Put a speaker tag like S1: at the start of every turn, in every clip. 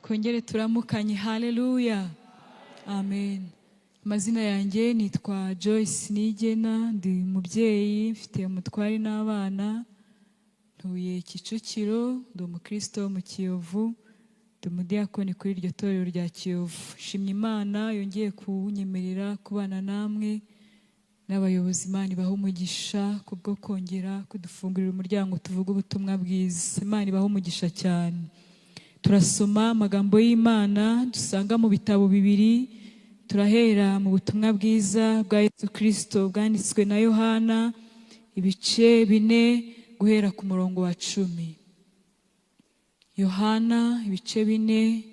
S1: Twongere turamukanye. Haleluya, amen. Amazina yanjye nitwa Joyce Nigena, ndi umubyeyi, mfite umutware n'abana, ntuye Kicukiro, ndi umukristo wo mu Kiyovu, ndi umudiyakoni kuri iryo torero rya Kiyovu. Nshimye Imana yongeye kunyemerera kubana namwe n'abayobozi. Imana ibaha umugisha kubwo kongera kudufungurira umuryango tuvuga ubutumwa bwiza. Imana ibaha umugisha cyane. Turasoma amagambo y'Imana dusanga mu bitabo bibiri. Turahera mu butumwa bwiza bwa Yesu Kristo bwanditswe na Yohana, ibice 4, guhera ku murongo wa 10. Yohana ibice 4,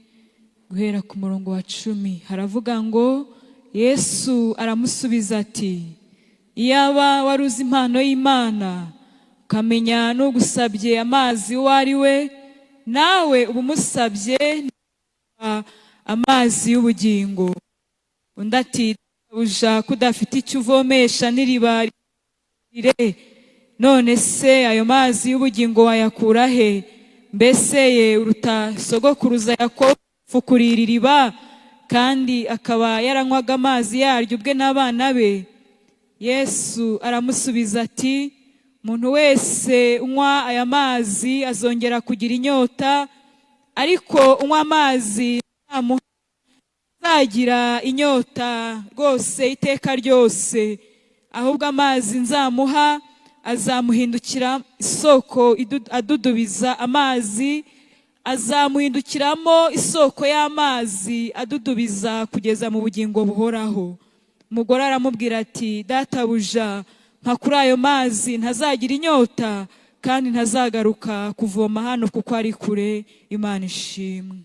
S1: guhera ku murongo wa 10, haravuga ngo: Yesu aramusubiza ati: "Iyaba wari uzi impano y'Imana, ukamenya n'ugusabye amazi uwo ari we, nawe uba umusabye amazi y'ubugingo." Undi ati: "Uja, ko udafite icyo uvomesha n'iriba rire, none se ayo mazi y'ubugingo wayakura he? Mbese ye uruta sogokuruza Yakobo fukurira iriba, kandi akaba yaranywaga amazi yaryo ubwe n'abana be?" Yesu aramusubiza ati: "Umuntu wese unywa aya mazi azongera kugira inyota, ariko unywa amazi ntazagira inyota rwose iteka ryose. Ahubwo amazi nzamuha azamuhindukira isoko adudubiza amazi, azamuhindukiramo isoko y'amazi adudubiza kugeza mu bugingo buhoraho." Umugore aramubwira ati: "Databuja, mpa kuri ayo mazi, ntazagira inyota kandi ntazagaruka kuvoma hano kuko ari kure." Imana ishimwe.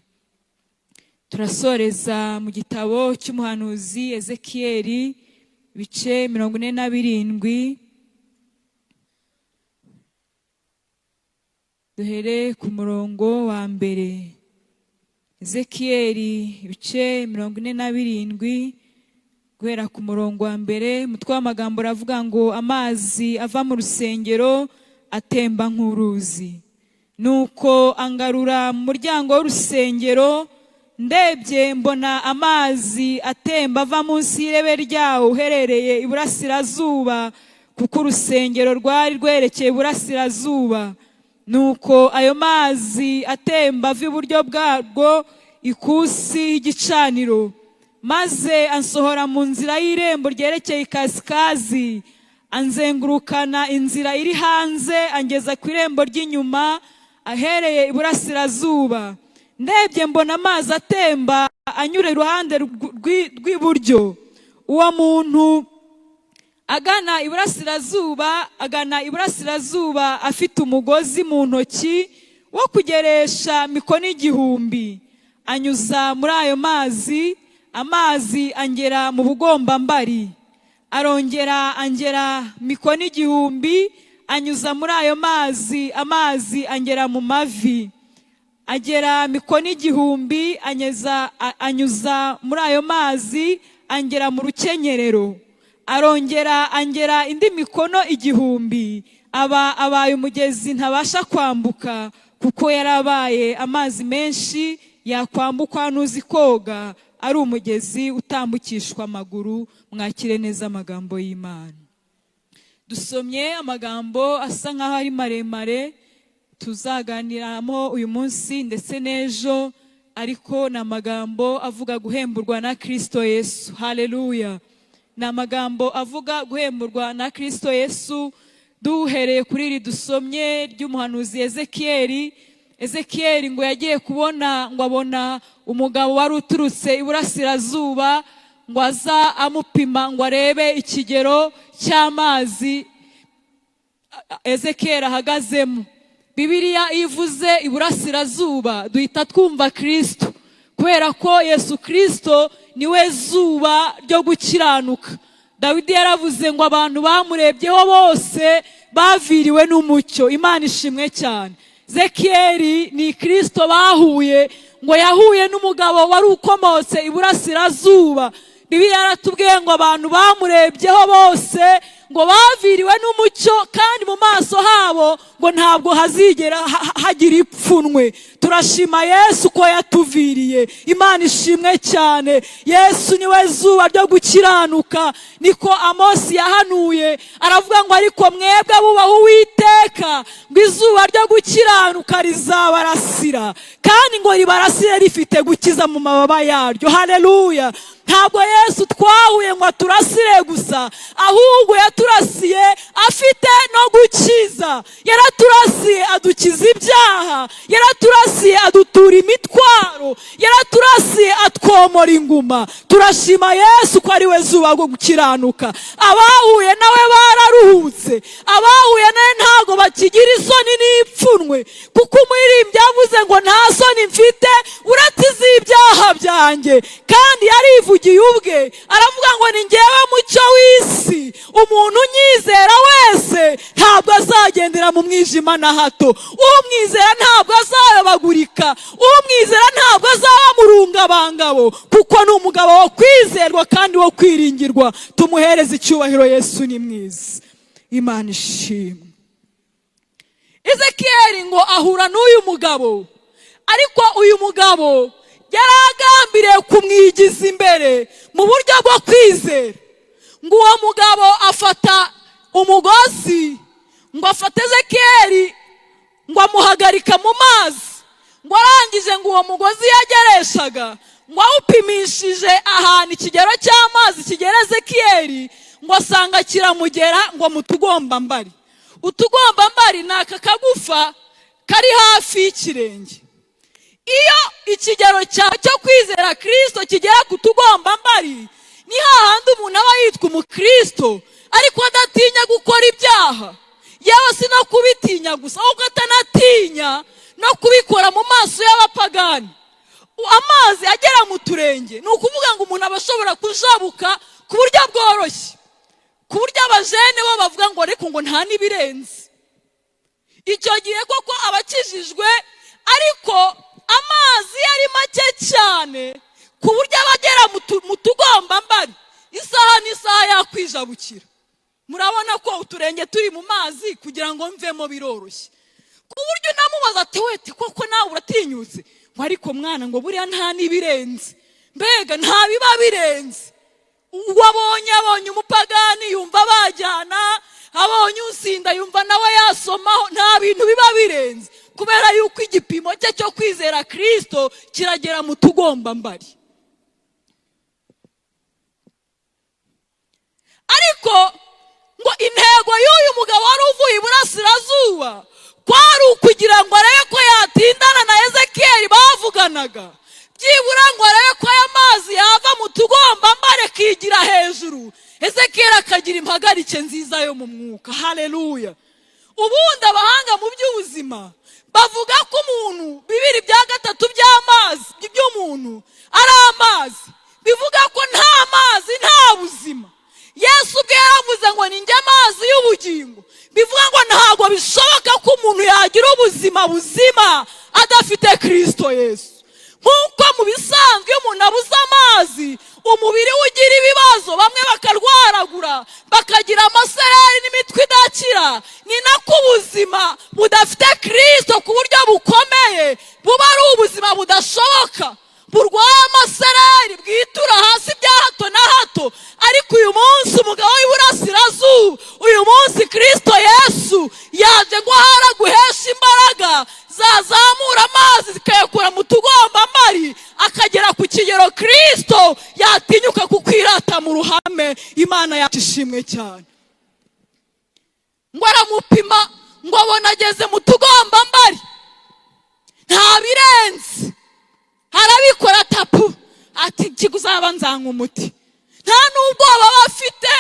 S1: Turasoreza mu gitabo cy'umuhanuzi Ezekiyeli, ibice 47, duhere ku murongo wa 1. Ezekiyeli ibice 47, guhera ku murongo wa 1. Umutwe w'amagambo uravuga ngo: "Amazi ava mu rusengero atemba nk'uruzi." Nuko angarura mu muryango w'urusengero, ndebye mbona amazi atemba ava munsi y'irebe ryawo uherereye iburasirazuba, kuko urusengero rwari rwerekeye iburasirazuba. Nuko ayo mazi atemba ava iburyo bwarwo, ikusi y'igicaniro. Maze ansohora mu nzira y'irembo ryerekeye ikasikazi, anzengurukana inzira iri hanze, angeza ku irembo ry'inyuma ahereye iburasirazuba. Ndebye mbona amazi atemba anyura iruhande rw'iburyo. Uwo muntu agana iburasirazuba, agana iburasirazuba afite umugozi mu ntoki wo kugeresha mikono 1000, anyuza muri ayo mazi, amazi angera mu bugombambari. Arongera angera mikono 1000, anyuza muri ayo mazi, amazi angera mu mavi. Agera mikono 1000, anyuza muri ayo mazi, angera mu rukenyerero. Arongera angera indi mikono 1000, aba abaye umugezi ntabasha kwambuka, kuko yarabaye amazi menshi yakwambukwa n'uzi koga, ari umugezi utambukishwa amaguru. Mwakire neza amagambo y'Imana. Dusomye amagambo asa nk'aho ari maremare tuzaganiramo uyu munsi ndetse n'ejo, ariko ni amagambo avuga guhemburwa na Kristo Yesu. Haleluya! Ni amagambo avuga guhemburwa na Kristo Yesu. Duhereye kuri iri dusomye ry'umuhanuzi Ezekiyeli. Ezekiyeli ngo yagiye kubona, ngo abona umugabo wari uturutse iburasirazuba, ngo aza amupima ngo arebe ikigero cy'amazi Ezekiyeli ahagazemo. Bibiliya iyo ivuze iburasirazuba duhita twumva Kristo, kubera ko Yesu Kristo niwe zuba ryo gukiranuka. Dawidi yaravuze ngo abantu bamurebyeho bose baviriwe n'umucyo. Imana ishimwe cyane. Ezekiyeli ni Kristo bahuye, ngo yahuye n'umugabo wari ukomotse iburasirazuba. Bibiliya yaratubwiye ngo abantu bamurebyeho bose Ngo baviriwe n'umucyo, kandi mu maso habo ngo ntabwo hazigera hagira ipfunwe. Turashima Yesu ko yatuviriye. Imana ishimwe cyane. Yesu niwe zuba ryo gukiranuka. Niko Amosi yahanuye, aravuga ngo: "Ariko mwebwe abubaha Uwiteka, ngo izuba ryo gukiranuka rizabarasira, kandi ngo ribarasire rifite gukiza mu mababa yaryo." Haleluya! Ntabwo Yesu twahuye ngo aturasire gusa, ahubwo yaturasiye afite no gukiza. Yaraturasiye adukiza ibyaha, yaraturasiye adutura imitwaro, yaraturasiye atwomora inguma. Turashima Yesu ko ari we zuba rwo gukiranuka. Abahuye nawe bararuhutse, abahuye nawe ntabwo bakigira isoni n'ipfunwe, kuko umuririmbyi yavuze ngo: "Nta soni mfite uretse iz'ibyaha byanjye." Kandi yarivugiye ubwe, aravuga ngo: "Ni ngewe mucyo w'isi, umuntu unyizera wese ntabwo azagendera mu mwijima na hato. Umwizera ntabwo azayobagurika, umwizera ntabwo azaba mu rungabangabo, kuko ni umugabo wo kwizerwa kandi wo kwiringirwa." Tumuhereze icyubahiro. Yesu ni mwiza, Imana ishimwe. Ezekiyeli ngo ahura n'uyu mugabo, ariko uyu mugabo yari agambiriye kumwigiza imbere mu buryo bwo kwizera. Ngo uwo mugabo afata umugozi, ngo afate Ezekiyeli, ngo amuhagarika mu mazi. Ngo arangije, ngo uwo mugozi yagereshaga, ngo awupimishije ahantu ikigero cy'amazi kigera Ezekiyeli, ngo asanga kiramugera ngo mu tugombambari. Utugombambari ni aka kagufa kari hafi y'ikirenge. Iyo ikigero cyawe cyo kwizera Kirisito kigera ku tugombambari, ni hahandi umuntu aba yitwa umukristo ariko adatinya gukora ibyaha. Yewe, si no kubitinya gusa, ahubwo atanatinya no kubikora mu maso y'abapagani. Amazi agera mu turenge, ni ukuvuga ngo umuntu aba ashobora kujabuka ku buryo bworoshye, ku buryo abajene bo bavuga ngo: "Ariko ngo nta n'ibirenze." Icyo gihe koko abakijijwe, ariko amazi yari make cyane ku buryo abagera mu tugombambari, isaha n'isaha yakwijabukira. Murabona ko uturenge turi mu mazi, kugira ngo mvemo biroroshye, ku buryo unamubaza ati: "Wete, koko nawe uratinyutse?" Ngo: "Ariko mwana, ngo buriya nta n'ibirenze." Mbega nta biba birenze. Uwo abonye umupagani yumva bajyana, abonye usinda yumva nawe yasomaho. Nta bintu biba birenze, kubera yuko igipimo cye cyo kwizera Kirisito kiragera mu tugombambari. Ariko ngo intego y'uyu mugabo wari uvuye iburasirazuba kwari ukugira ngo arebe ko yatindana na Ezekiyeli bavuganaga, byibura ngo arebe ko aya mazi yava mu tugombambari akigira hejuru, Ezekiyeli akagira impagarike nziza yo mu mwuka. Haleluya! Ubundi abahanga mu by'ubuzima bavuga ko umuntu 2/3 by'amazi by'umuntu ari amazi, bivuga ko nta mazi nta buzima. Yesu ubwe yaravuze ngo: "Ni njye amazi y'ubugingo." Bivuga ngo ntabwo bishoboka ko umuntu yagira ubuzima buzima adafite Kirisito Yesu. Nk'uko mu bisanzwe iyo umuntu abuze amazi umubiri we ugira ibibazo, bamwe bakarwaragura, bakagira amasereri n'imitwe idakira, ni nako ubuzima budafite Kirisito ku buryo bukomeye buba ari ubuzima budashoboka, burwaye amasereri, bwitura hasi bya hato na hato. Ariko uyu munsi umugabo w'iburasirazuba, uyu munsi Kirisito Yesu yaje ngo guhesha imbaraga zazamura amazi zikayakura mu tugombambari akagera ku kigero Kirisito yatinyuka kukwirata mu ruhame. Imana yacu ishimwe cyane. Ngo aramupima, ngo abona ageze mu tugombambari, nta birenze. Arabikora tapu, ati: "Kiguzaba nzanywa umuti." Nta n'ubwoba baba afite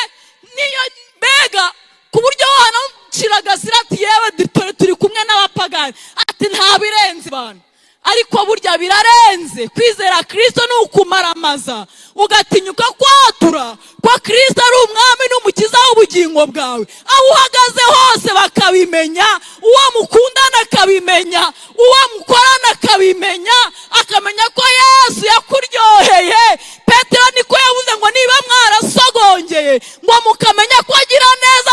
S1: niyo mbega, ku buryo wanamucira agasira ati: "Yewe, dore turi kumwe n'abapagani." Ati: "Nta birenze abantu." Ariko burya birarenze. Kwizera Kirisito ni ukumaramaza, ugatinyuka kwatura ko Kirisito ari umwami n'umukiza w'ubugingo bwawe, aho uhagaze hose bakabimenya, uwo mukundana akabimenya, uwo mukorana akabimenya, akamenya ko Yesu yakuryoheye. Petero niko yavuze ngo: "Niba mwarasogongeye ngo mukamenya ko agira neza."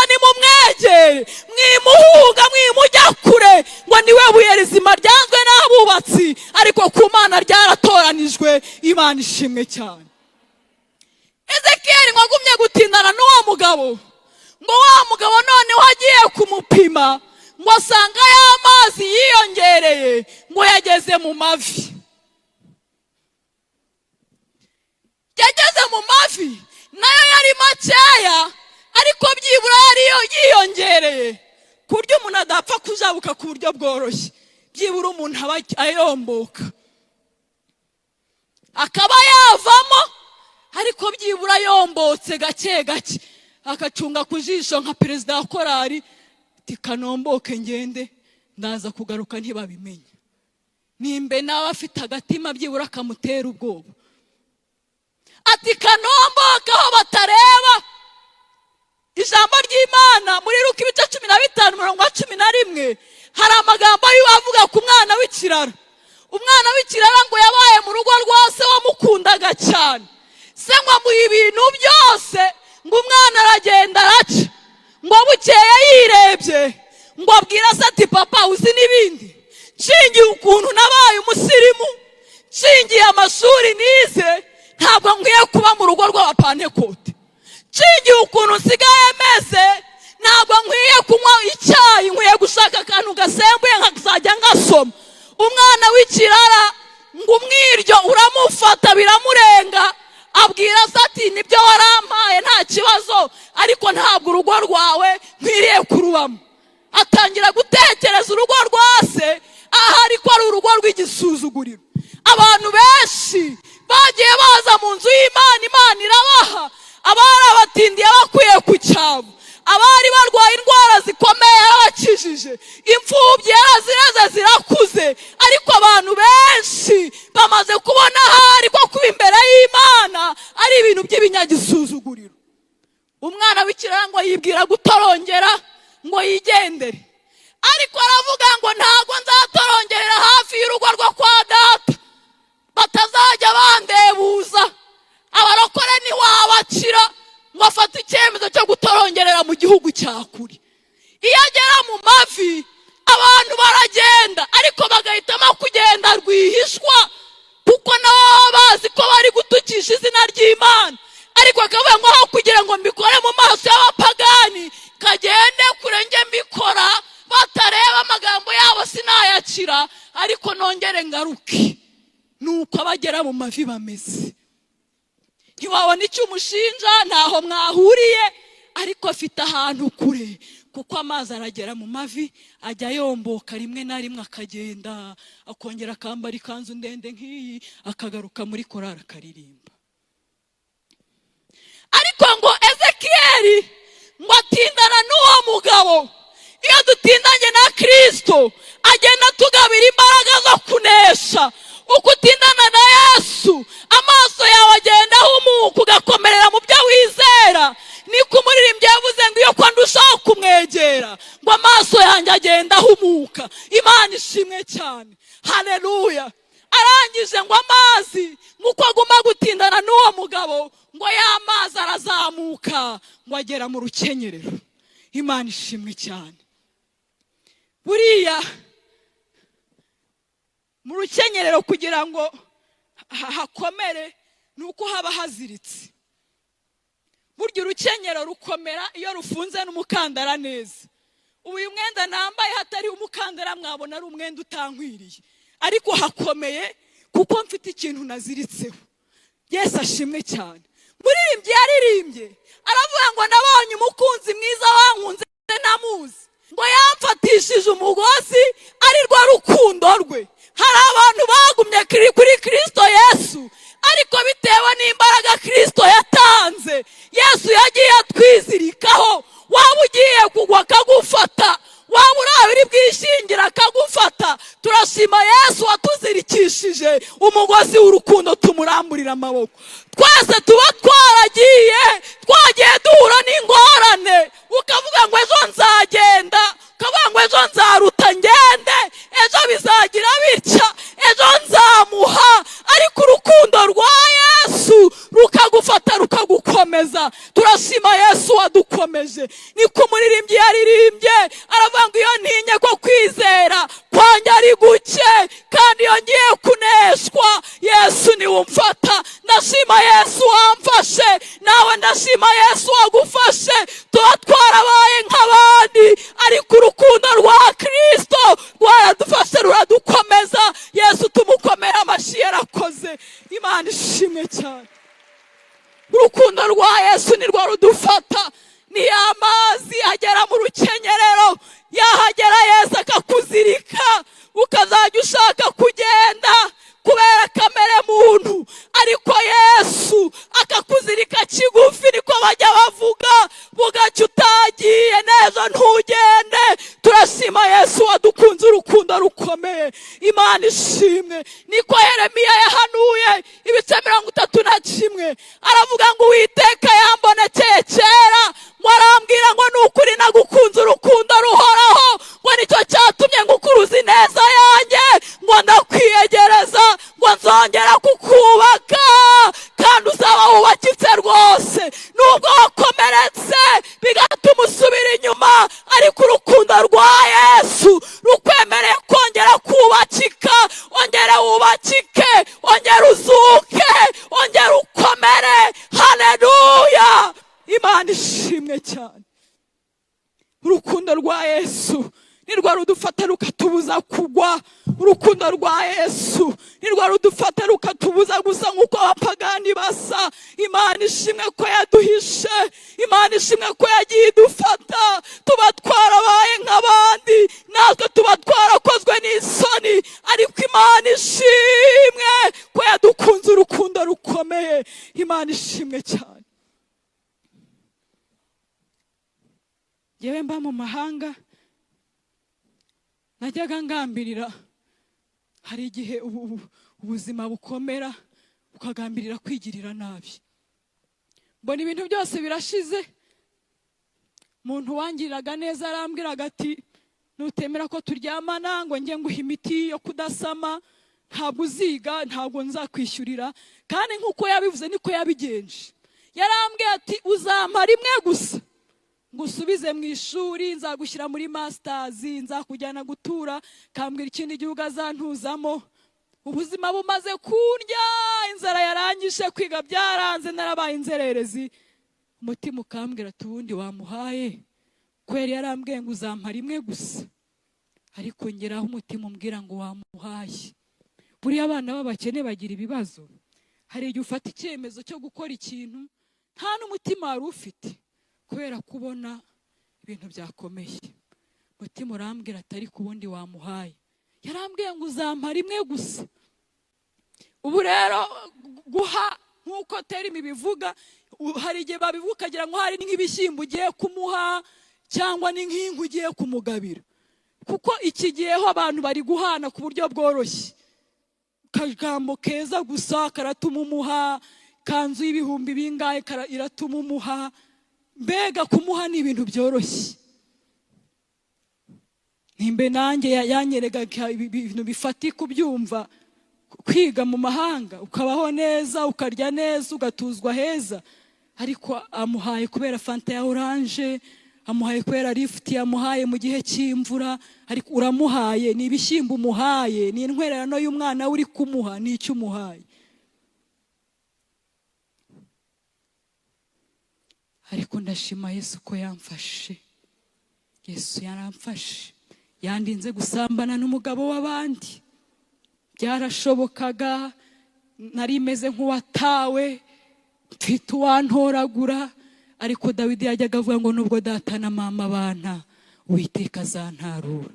S1: Imana ishimwe cyane. Ezekiyeli ngo agumye gutindana n'uwo mugabo, ngo wa mugabo noneho agiye kumupima, ngo asanga ya mazi yiyongereye, ngo yageze mu mavi. Yageze mu mavi, nayo yari makeya, ariko byibura yari yiyongereye ku buryo umuntu adapfa kujabuka ku buryo bworoshye. Byibura umuntu aba ayomboka akaba yavamo, ariko byibura yombotse gake gake, akacunga ku jisho nka perezida wa korari, tikanomboke ngende, ndaza kugaruka ntibabimenye. Nimbe nawe afite agatima byibura akamutera ubwoba, ati kanomboke aho batareba. Ijambo ry'Imana muri Luka ibice 15 umurongo wa 11, hari amagambo avuga ku mwana w'ikirara. Umwana w'ikirara ngo yabaye mu rugo rwa se wamukundaga cyane, se ngo amuha ibintu byose, ngo umwana aragenda araca, ngo bukeye yirebye, ngo abwira se ati papa, uzi n'ibindi, nshingiye ukuntu nabaye umusirimu, nshingiye amashuri nize, ntabwo nkwiye kuba mu rugo rw'abapantekote. Nshingiye ukuntu nsigaye meze, ntabwo nkwiye kunywa icyayi, nkwiye gushaka akantu gasembuye nkazajya ngasoma. Umwana w'ikirara ngo umwiryo uramufata biramurenga, abwira se ati nibyo warampaye nta kibazo, ariko ntabwo urugo rwawe nkwiriye kurubamo. Atangira gutekereza urugo rwa se ahari ko ari urugo rw'igisuzuguriro. Abantu benshi bagiye baza mu nzu y'Imana, Imana irabaha. Abari abatindiye bakwiye ku cyavu, abari barwaye indwara zikomeye yarabakijije, imfubyi yarazireze zirakuze, ariko abantu benshi bamaze kubona ahari ko kuba imbere y'Imana ari ibintu by'ibinyagisuzuguriro. Umwana w'ikirara ngo yibwira gutorongera ngo yigendere, ariko aravuga ngo ntabwo nzatorongerera hafi y'urugo rwo kwa data, batazajya bandebuza, abarokore ntiwabakira. Ngo afate icyemezo cyo gutorongerera mu gihugu cya kure. Iyo agera mu mavi, abantu baragenda, ariko bagahitamo kugenda rwihishwa, kuko nabo baba bazi ko bari gutukisha izina ry'Imana. Ariko akavuga ngo aho kugira ngo mbikore mu maso y'abapagani, kagende kure njye mbikora batareba, amagambo yabo sinayakira, ariko nongere ngaruke. Nuko abagera mu mavi bameze, ntiwabona icyo umushinja, ntaho mwahuriye, ariko afite ahantu kure, kuko amazi aragera mu mavi, ajya yomboka rimwe na rimwe akagenda, akongera akambara ikanzu ndende nk'iyi, akagaruka muri korari akaririmba. Ariko ngo Ezekiyeli ngo atindana n'uwo mugabo. Iyo dutindanye na Kirisito, agenda atugabira imbaraga zo kunesha. Uko utindana na Yesu, amaso yawe agenda ahumuka, ugakomerera mu byo wizera. Niko umuririmbyi yavuze ngo iyo ko ndushaho kumwegera, ngo amaso yanjye agenda ahumuka. Imana ishimwe cyane, haleluya. Arangije ngo amazi, nk'uko aguma gutindana n'uwo mugabo, ngo ya mazi arazamuka, ngo agera mu rukenyerero. Imana ishimwe cyane. Buriya mu rukenyerero kugira ngo hakomere ni uko haba haziritse. Burya urukenyero rukomera iyo rufunze n'umukandara neza. Ubu uyu mwenda nambaye hatari umukandara, mwabona ari umwenda utankwiriye, ariko hakomeye kuko mfite ikintu naziritseho. Yesu ashimwe cyane. Muririmbyi yaririmbye aravuga ngo nabonye umukunzi mwiza wankunze ntamuzi, ngo yamfatishije umugozi ari rwo rukundo rwe. Hari abantu bagumye kuri Kirisito Yesu, ariko bitewe n'imbaraga Kirisito yatanze, Yesu yagiye atwizirikaho. Waba ugiye kugwa akagufata, waba uri uri bwishingira akagufata. Turashima Yesu watuzirikishije umugozi w'urukundo, tumuramburira amaboko. Twese tuba twaragiye, twagiye duhura n'ingorane, ukavuga ngo ejo nzagenda, ukavuga ngo ejo nzaruta ngende, ejo bizagira bitya, ejo nzamuha, ariko urukundo rwa Yesu rukagufata rukagukomeza. Turashima Yesu wadukomeje. Niko umuririmbyi yaririmbye aravuga ngo iyo ntinye ko kwizera kwanjye ari guke, kandi iyo ngiye kuneshwa, Yesu niwe umfata. Ndashima Yesu wamfashe, nawe ndashima Yesu wagufashe. Tuba twarabaye nk'abandi, ariko urukundo rwa Kirisito rwaradufashe, ruradukomeza. Yesu tumukomera amashyi, yarakoze. Imana ishimwe cyane. Urukundo rwa Yesu nirwo rudufata. Ni ya mazi agera mu rukenyerero, yahagera Yesu akakuzirika, ukazajya ushaka kugenda kubera kamere muntu, ariko Yesu akakuzirika kigufi, niko bajya bavuga, bugacya utagiye neza ntugende. Turashima Yesu wadukunze urukundo rukomeye. Imana ishimwe. Niko Yeremiya yahanuye ibice 31, aravuga ngo: "Uwiteka yambonekeye kera," ngo arambwira ngo: "Ni ukuri nagukunze urukundo ruhoraho," ngo "nicyo cyatumye ngukuruza ineza yanjye," ngo "ndakwiyegereza," ngo "nzongera kukubaka kandi uzaba wubakitse rwose." Nubwo wakomeretse bigatuma usubira inyuma, ariko urukundo rwa Yesu rukwemereye kongera kubakika. Ongera wubakike, ongera uzuke, ongera ukomere. Haleluya, Imana ishimwe cyane. Urukundo rwa Yesu nirwo rudufata rukatubuza kugwa. Urukundo rwa Yesu nirwo rudufata rukatubuza gusa nk'uko abapagani basa. Imana ishimwe ko yaduhishe. Imana ishimwe ko yagiye idufata. Tuba twarabaye nk'abandi, natwe tuba twarakozwe n'isoni, ariko Imana ishimwe ko yadukunze urukundo rukomeye. Imana ishimwe cyane. Yewe, mba mu mahanga, najyaga ngambirira. Hari igihe ubuzima bukomera, ukagambirira kwigirira nabi. Mbona ibintu byose birashize. Umuntu wangiriraga neza arambwiraga ati: "Nutemera ko turyamana ngo njye nguha imiti yo kudasama, ntabwo uziga, ntabwo nzakwishyurira." Kandi nk'uko yabivuze niko yabigenje. Yarambwiye ati: "Uzampa rimwe gusa ngusubize mu ishuri, nzagushyira muri masters, nzakujyana gutura." Kambwira ikindi gihugu azantuzamo. Ubuzima bumaze kundya, inzara yarangije, kwiga byaranze, narabaye inzererezi, umutima ukambwira ati: "Ubundi wamuhaye kubera yarambwiye ngo uzampa rimwe gusa." Ariko ngeraho umutima umbwira ngo wamuhaye. Buriya abana b'abakene bagira ibibazo. Hari igihe ufata icyemezo cyo gukora ikintu nta n'umutima wari ufite, kubera kubona ibintu byakomeye. Umutima urambwira ati: "Ariko ubundi wamuhaye, yarambwiye ngo uzampa rimwe gusa." Ubu rero guha, nk'uko terimi bivuga, hari igihe babivuga ukagira ngo hari nk'ibishyimbo ugiye kumuha cyangwa ni nk'inka ugiye kumugabira, kuko iki gihe ho abantu bari guhana ku buryo bworoshye. Akagambo keza gusa karatuma umuha kanzu y'ibihumbi bingahe, iratuma umuha. Mbega kumuha ni ibintu byoroshye. Nimbe nanjye yanyeregaga ibintu bifatika, ubyumva, kwiga mu mahanga, ukabaho neza, ukarya neza, ugatuzwa heza, ariko amuhaye kubera Fanta ya orange, amuhaye kubera lifuti yamuhaye mu gihe cy'imvura. Ariko uramuhaye, ni ibishyimbo umuhaye, ni intwererano y'umwana we uri kumuha, ni icyo umuhaye. Ariko ndashima Yesu ko yamfashe. Yesu yaramfashe, yandinze gusambana n'umugabo w'abandi. Byarashobokaga, nari meze nk'uwatawe, mfite uwantoragura. Ariko Dawidi yajyaga avuga ngo: "Nubwo data na mama banta, Uwiteka azantarura."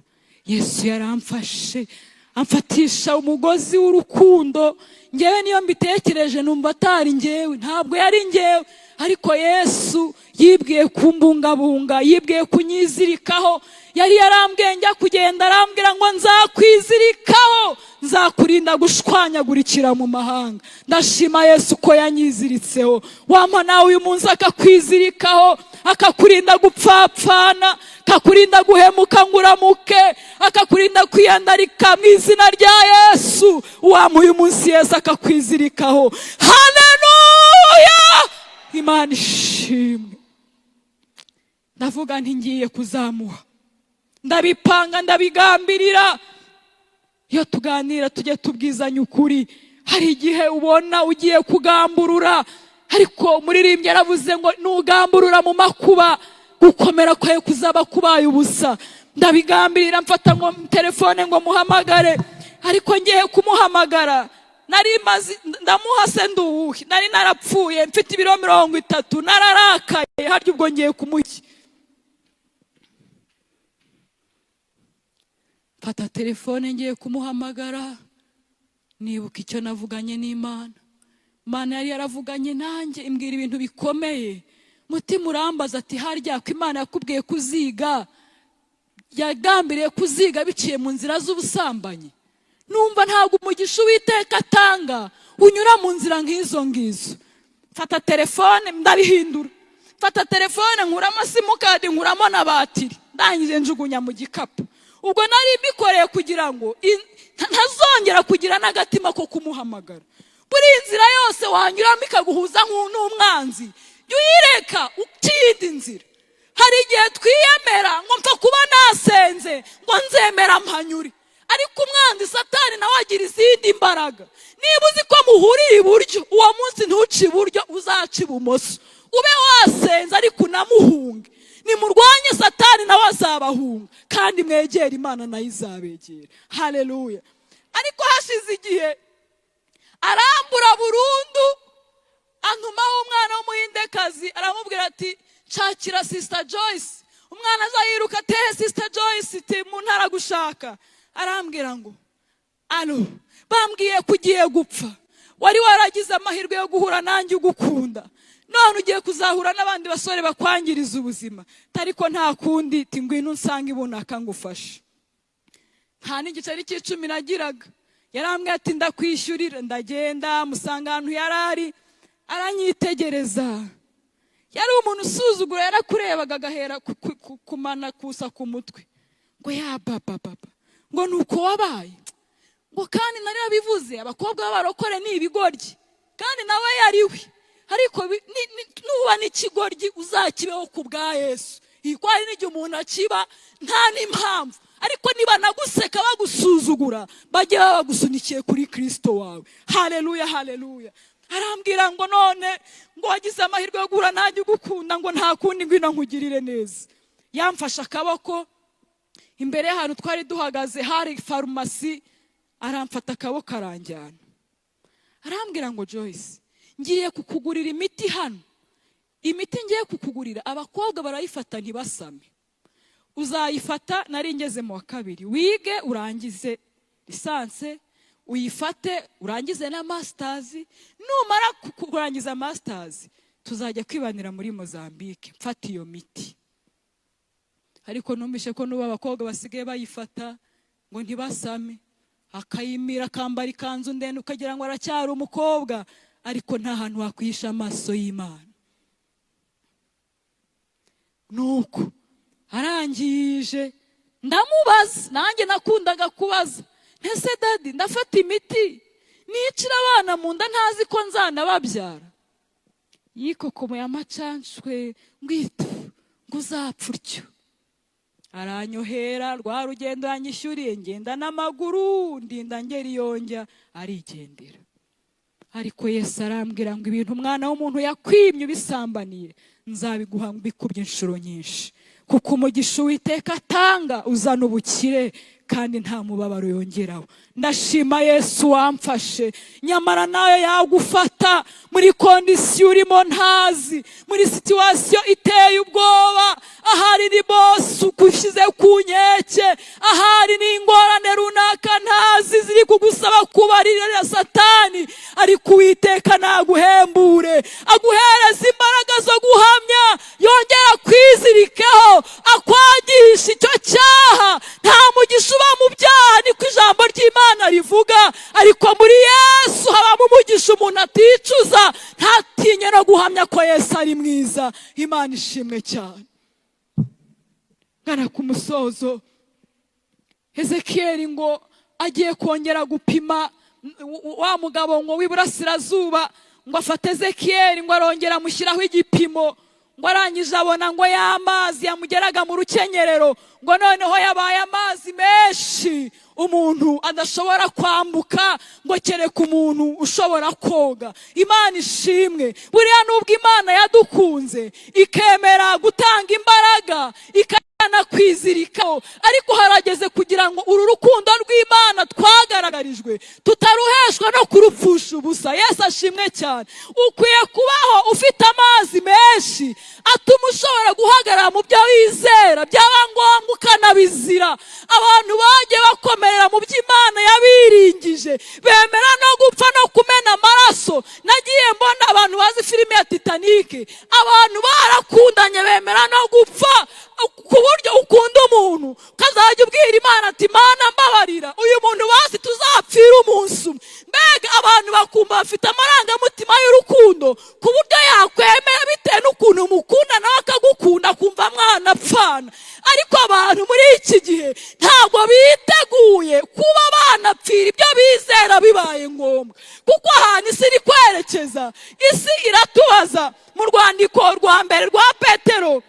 S1: Yesu yaramfashe, amfatisha umugozi w'urukundo. Ngewe niyo mbitekereje numva atari ngewe, ntabwo yari ngewe, ariko Yesu yibwiye kumbungabunga, yibwiye kunyizirikaho. Yari yarambwiye njya kugenda, arambwira ngo: "Nzakwizirikaho, nzakurinda gushwanyagurikira mu mahanga." Ndashima Yesu ko yanyiziritseho. Wampa nawe uyu munsi akakwizirikaho, akakurinda gupfapfana, akakurinda guhemuka ngo uramuke, akakurinda kwiyandarika mu izina rya Yesu. Wampa uyu munsi Yesu akakwizirikaho. Haleluya, Imana ishimwe. Ndavuga nti ngiye kuzamuha, ndabipanga, ndabigambirira. Iyo tuganira tujye tubwizanya ukuri. Hari igihe ubona ugiye kugamburura, ariko umuririmbyi yaravuze ngo nugamburura mu makuba, gukomera kwawe kuzaba kubaye ubusa. Ndabigambirira, mfata ngo telefone ngo muhamagare, ariko ngiye kumuhamagara nari maze ndamuha se nduwuhe? Nari narapfuye, mfite ibiro 30, nararakaye. Harya ubwo ngiye kumuki? Mfata telefone ngiye kumuhamagara, nibuka icyo navuganye n'Imana. Imana yari yaravuganye nanjye, imbwira ibintu bikomeye. Mutima urambaza ati: "Harya ko Imana yakubwiye kuziga, yagambiriye kuziga biciye mu nzira z'ubusambanyi?" Numva ntabwo umugisha Uwiteka atanga unyura mu nzira nk'izo ngizo. Mfata telefone ndabihindura, mfata telefone nkuramo simukadi, nkuramo na batiri, ndangije njugunya mu gikapu. Ubwo nari mbikoreye kugira ngo ntazongera kugira n'agatima ko kumuhamagara. Buri nzira yose wanyuramo ikaguhuza n'umwanzi, jya uyireka, uca iyindi nzira. Hari igihe twiyemera ngo mpfa kuba nasenze, ngo nzemera mpanyure, ariko umwanzi Satani nawe agira izindi mbaraga. Niba uzi ko muhuriye iburyo uwo munsi, ntuce iburyo, uzaca ibumoso. Ube wasenze ariko unamuhunge. Nimurwanye Satani nawe azabahunga, kandi mwegere Imana nayo izabegera. Haleluya! Ariko hashize igihe arambura burundu, antumaho umwana w'Umuhindekazi, aramubwira ati: "Nshakira Sister Joyce." Umwana aza yiruka, ateye Sister Joyce iti: "Mu ntara gushaka." Arambwira ngo: "Allo, bambwiye ko ugiye gupfa. Wari waragize amahirwe yo guhura nanjye ugukunda, none ugiye kuzahura n'abandi basore bakwangiriza ubuzima. Ariko nta kundi, ti ngwino unsange ibunaka ngufashe." Nta n'igiceri cy'icumi nagiraga. Yarambwiye ati: "Ndakwishyurira." Ndagenda, musanga ahantu yari ari, aranyitegereza. Yari umuntu usuzugura, yarakurebaga agahera kumana kusa ku mutwe, ngo ya baba baba, ngo ni uko wabaye, ngo kandi nari nabivuze, abakobwa b'abarokore ni ibigoryi, kandi nawe yari we. Ariko nuba n'ikigoryi uzakibeho ku bwa Yesu. Ko hari n'igihe umuntu akiba nta n'impamvu, ariko niba naguseka bagusuzugura, bajye baba bagusunikiye kuri Kirisito wawe. Haleluya, haleluya! Arambwira ngo: "None ngo wagize amahirwe yo guhura nanjye ugukunda, ngo nta kundi, ngwino nkugirire neza." Yamfashe akaboko imbere y'ahantu twari duhagaze, hari farumasi, aramfata akaboko aranjyana, arambwira ngo: "Joyce, ngiye kukugurira imiti hano. Imiti ngiye kukugurira abakobwa barayifata ntibasame, uzayifata." Nari ngeze mu wa kabiri. "Wige urangize licence, uyifate urangize na masters. Numara kurangiza masters, tuzajya kwibanira muri Mozambique." Mfata iyo miti, ariko numvise ko n'ubu abakobwa basigaye bayifata ngo ntibasame, akayimira, akambara ikanzu ndende, ukagira ngo aracyari umukobwa, ariko nta hantu wakwihisha amaso y'Imana. Nuko arangije ndamubaza, nanjye nakundaga kubaza: "Ntese daddy, ndafata imiti nicira abana mu nda ntazi ko nzanababyara?" Yikokomoye amacanshwe, ngwito ngo uzapfa utyo. Aranyohera rwa rugendo yanyishyuriye, ngenda n'amaguru, ndinda ngera iyo njya, arigendera. Ariko Yesu arambwira ngo: "Ibintu umwana w'umuntu yakwimye ubisambaniye, nzabiguha bikubye inshuro nyinshi, kuko umugisha Uwiteka atanga uzana ubukire kandi nta mubabaro yongeraho." Ndashima Yesu wamfashe. Nyamara nawe yagufata muri condition urimo ntazi, muri situation iteye ubwoba. Ahari ni boss ugushyize ku nkeke, ahari ni ingorane runaka ntazi ziri kugusaba kubarira Satani, ariko Uwiteka naguhembure, aguhereza imbaraga zo guhamya, yongera kwizirikeho, akwangisha icyo cyaha. Nta mugisha uba mu byaha, niko ijambo ry'Imana rivuga, ariko muri Yesu habamo umugisha umuntu aticuza, ntatinye no guhamya ko Yesu ari mwiza. Imana ishimwe cyane. Ngana ku musozo. Ezekiyeli ngo agiye kongera gupima wa mugabo ngo w'iburasirazuba, ngo afate Ezekiyeli, ngo arongera amushyiraho igipimo. Ngo arangije abona ngo ya mazi yamugeraga mu rukenyerero, ngo noneho yabaye amazi menshi umuntu adashobora kwambuka, ngo kereka umuntu ushobora koga. Imana ishimwe. Buriya nubwo Imana yadukunze ikemera gutanga imbaraga ikanakwizirikaho, ariko harageze kugira ngo uru rukundo rw'Imana twagaragarijwe tutaruheshwa no kurupfusha ubusa. Yesu ashimwe cyane. Ukwiye kubaho ufite amazi menshi atuma ushobora guhagarara mu byo wizera, byaba ngombwa ukanabizira. Abantu bagiye bakomerera mu byo Imana yabiringije, bemera no gupfa no kumena amaraso. Nagiye mbona abantu bazi filime ya Titanic, abantu barakundanye bemera no gupfa, ku buryo ukunda umuntu ukazajya ubwira Imana ati: "Mana, mbabarira, uyu muntu basi tuzapfira umunsi umwe." Mbega abantu bakumva bafite amarangamutima y'urukundo, ku buryo yakwemera bitewe n'ukuntu umukunda nawe akagukunda, akumva mwanapfana. Ariko abantu muri iki gihe ntabwo biteguye kuba banapfira ibyo bizera bibaye ngombwa, kuko ahantu isi iri kwerekeza, isi iratubaza. Mu rwandiko rwa mbere rwa Petero,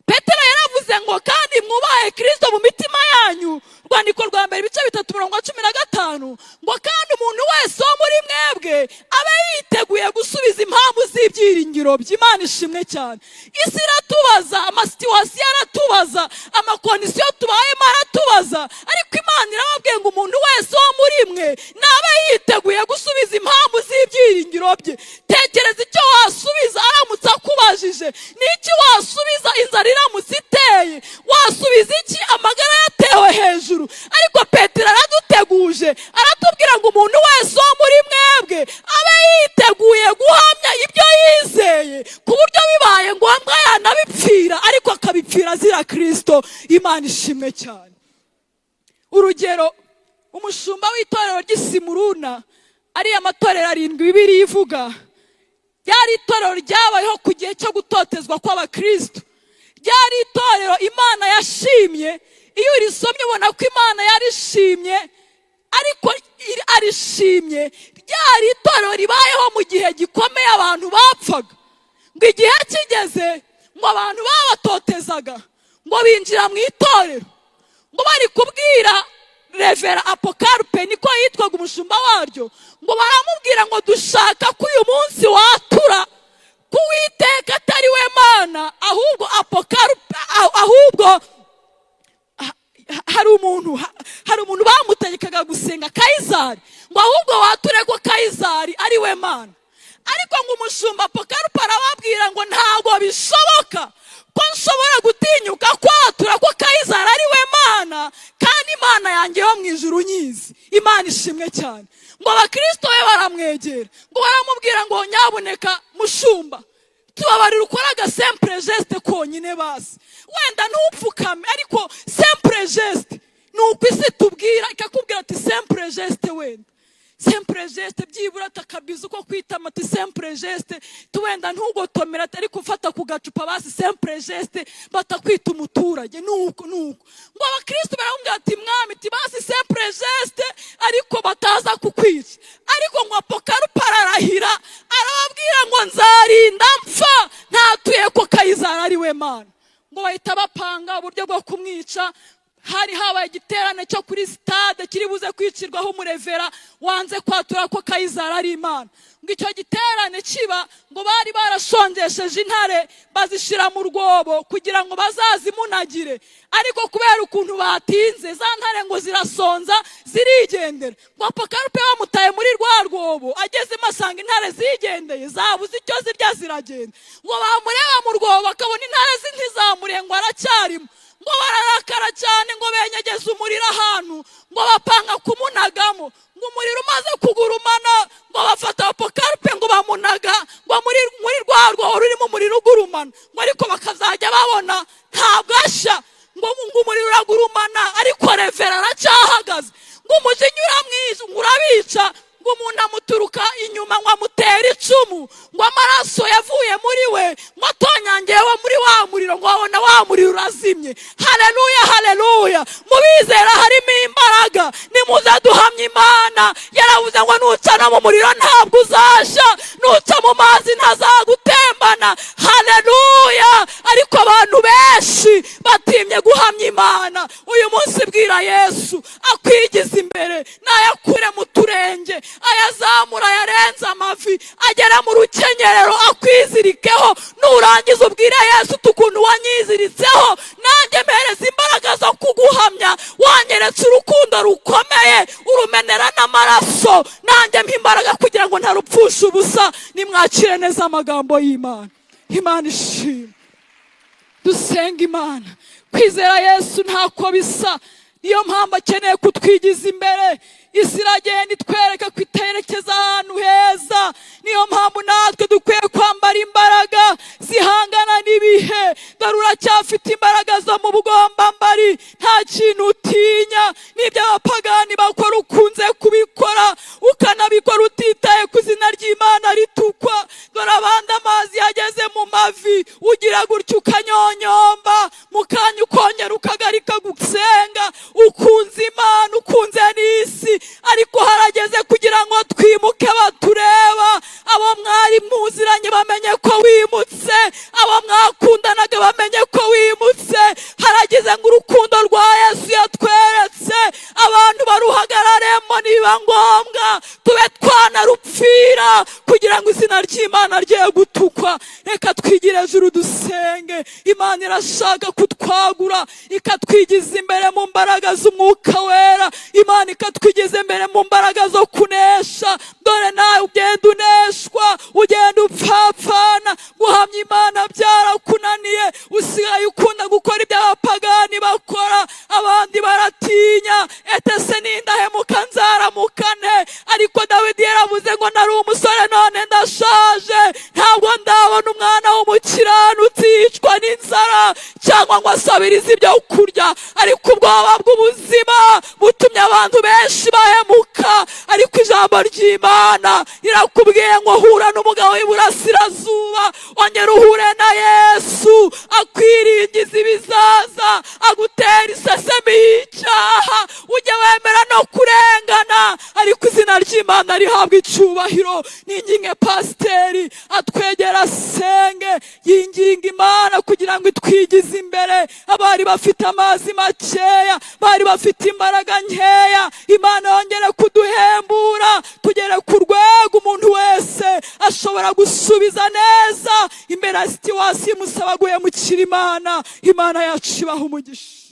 S1: Petero yaravuze ngo: "Kandi mwubahe Kirisito mu mitima yanyu." Rwandiko rwa mbere, ibice 3, umurongo 15, ngo: "Kandi umuntu wese wo muri mwebwe abe yiteguye gusubiza impamvu z'ibyiringiro by'Imana." Ishimwe cyane. Isi iratubaza, amasituations aratubaza, amaconditions tubayemo aratubaza, ariko Imana irababwiye ngo: "Umuntu wese wo muri mwe nabe yiteguye gusubiza impamvu z'ibyiringiro bye." Tekereza icyo wasubiza aramutse akubajije. Ni iki wasubiza inzara iramutse iteye? Wasubiza iki amagara yatewe hejuru? Ariko Petero araduteguje, aratubwira ngo: "Umuntu wese wo muri mwebwe abe yiteguye guhamya ibyo yizeye, ku buryo bibaye ngombwa yanabipfira, ariko akabipfira azira Kirisito." Imana ishimwe cyane. Urugero, umushumba w'itorero ry'Isimuruna, ariya matorero arindwi Bibiliya ivuga, ryari itorero ryabayeho ku gihe cyo gutotezwa kw'abakristo. Ryari itorero Imana yashimye. Iyo urisomye ubona ko Imana yarishimye, ariko arishimye ryari itorero ribayeho mu gihe gikomeye, abantu bapfaga. Ngo igihe kigeze, ngo abantu babatotezaga ngo binjira mu itorero, ngo bari kubwira Révérend Apokarupe, niko yitwaga umushumba waryo, ngo baramubwira ngo: "Dushaka ko uyu munsi watura ko Uwiteka atari we Mana, ahubwo Apokarupe, ahubwo hari umuntu bamutegekaga gusenga Kayizari, ngo ahubwo wature ko Kayizari ari we Mana." Ariko ngo umushumba Apokarupe arababwira ngo: "Ntabwo bishoboka ko nshobora gutinyuka kwatura ko Kayizari ari we Mana, kandi Imana yanjye yo mu ijuru nyizi." Imana ishimwe cyane. Ngo abakirisito be baramwegera, ngo baramubwira ngo: "Nyabuneka mushumba, tubabarira ukore agasimple geste konyine basi, wenda ntupfukame, ariko simple geste." Ni uko isi tubwira, ikakubwira ati: "Simple geste, wenda simple geste, byibura atakabiza uko kwitama," ati: "Simple geste, wenda ntugotomera, ariko ufata ku gacupa basi, simple geste, batakwita umuturage." Nuko nuko ngo abakristo baramubwira ati: "Mwami," ati, "basi simple geste, ariko bataza kukwica." Ariko ngo Apokarupa ararahira, arababwira ngo: "Nzarinda mpfa ntatuye ko Kayizari ari we Mana." Ngo bahita bapanga uburyo bwo kumwica. Hari habaye igiterane cyo kuri sitade kiri buze kwicirwaho umurévérend wanze kwatura ko Kayizari ari Imana. Ngo icyo giterane kiba, ngo bari barashongesheje intare bazishyira mu rwobo kugira ngo bazazimunagire, ariko kubera ukuntu batinze, za ntare ngo zirasonza zirigendera. Ngo Apokarupe bamutaye muri rwa rwobo, agezemo asanga intare zigendeye, zabuze icyo zirya ziragenda. Ngo bamureba mu rwobo bakabona intare ntizamuriye, ngo aracyarimo. Ngo bararakara cyane, ngo benyegeza umuriro ahantu, ngo bapanga kumunagamo. Ngo umuriro umaze kugurumana, ngo bafata Apokarupe, ngo bamunaga ngo muri rwa rwobo rurimo umuriro ugurumana, ngo ariko bakazajya babona ntabwo ashya. Ngo umuriro uragurumana, ariko révérend aracyahagaze. Ngo umujinya uramwica, ngo urabica. Ngo umuntu amuturuka inyuma, ngo amutere icumu, ngo amaraso yavuye muri we ngo atonyangewe muri wa muriro, ngo babona wa muriro urazimye. Haleluya, haleluya! Mu bizera harimo imbaraga. Nimuze duhamye Imana. Yaravuze ngo: "Nuca no mu muriro ntabwo uzashya, nuca mu mazi ntazagutembana." Haleluya! Imana. Uyu munsi bwira Yesu akwigize imbere, nayakure mu turenge, ayazamura, ayarenze amavi, agera mu rukenyerero, akwizirikeho. Nurangiza ubwire Yesu uti: "Ukuntu wanyiziritseho, nanjye mpereza imbaraga zo kuguhamya. Wanyeretse urukundo rukomeye, urumenera n'amaraso, nanjye mpa imbaraga kugira ngo ntarupfushe ubusa." Nimwakire neza amagambo y'Imana. Imana ishimwe. Dusenga Imana. Kwizera Yesu ntako bisa, niyo mpamvu akeneye kutwigiza imbere. Isi iragenda itwereka ko iterekeza ahantu heza, niyo mpamvu natwe dukwiye kwambara imbaraga zihangana n'ibihe. Dore uracyafite imbaraga zo mu bugombambari, nta kintu utinya. N'ibyo abapagani bakora ukunze kubikora, ukanabikora utitaye ku izina ry'Imana ritukwa. Dore abandi amazi yageze mu mavi, ugira gutya ukanyonyomba, mu kanya ukongera ukagarika gusenga. Ukunze Imana, ukunze n'isi, ariko harageze kugira ngo twimuke batureba. Abo mwari muziranye bamenye ko wimutse, abo mwakundanaga bamenye ko wimutse. Harageze ngo urukundo rwa Yesu yatweretse abantu baruhagararemo, niba ngombwa tube twanarupfira kugira ngo izina ry'Imana rye gutukwa. Reka twigire ejuru, dusenge Imana. Irashaka kutwagura, ikatwigiza imbere mu mbaraga z'Umwuka Wera. Imana ikatwigiza imbere mu mbaraga zo kunesha. Dore nawe ugenda uneshwa, ugenda upfapfana. Guhamya Imana byarakunaniye, usigaye ukunda gukora ibyo abapagani bakora. Abandi baratinya etese n'indahemuka nzaramukane. Ariko Dawidi yaravuze ngo: "Nari umusore, none ndashaje, ntabwo ndabona umwana w'umukiranutsi yicwa n'inzara cyangwa ngo asabirize ibyo kurya." Ariko ubwoba bw'ubuzima butumye abantu benshi bahemuka. Ariko ijambo ry'Imana rirakubwiye ngo hura n'umugabo w'iburasirazuba, ongera uhure na Yesu, akwiringiza ibizaza, agutera isesemi y'icyaha, ujye wemera no kurengana, ariko izina ry'Imana rihabwa icyubahiro. Ninginge pasiteri atwegera, asenge, yinginga Imana kugira ngo itwigize imbere. Abari bafite amazi makeya, bari bafite imbaraga nkeya, Imana yongere kuduhembura, tugere ku rwego umuntu wese ashobora gusubiza neza imbere ya situation imusaba guhemukira Imana. Imana yacu ibaha umugisha.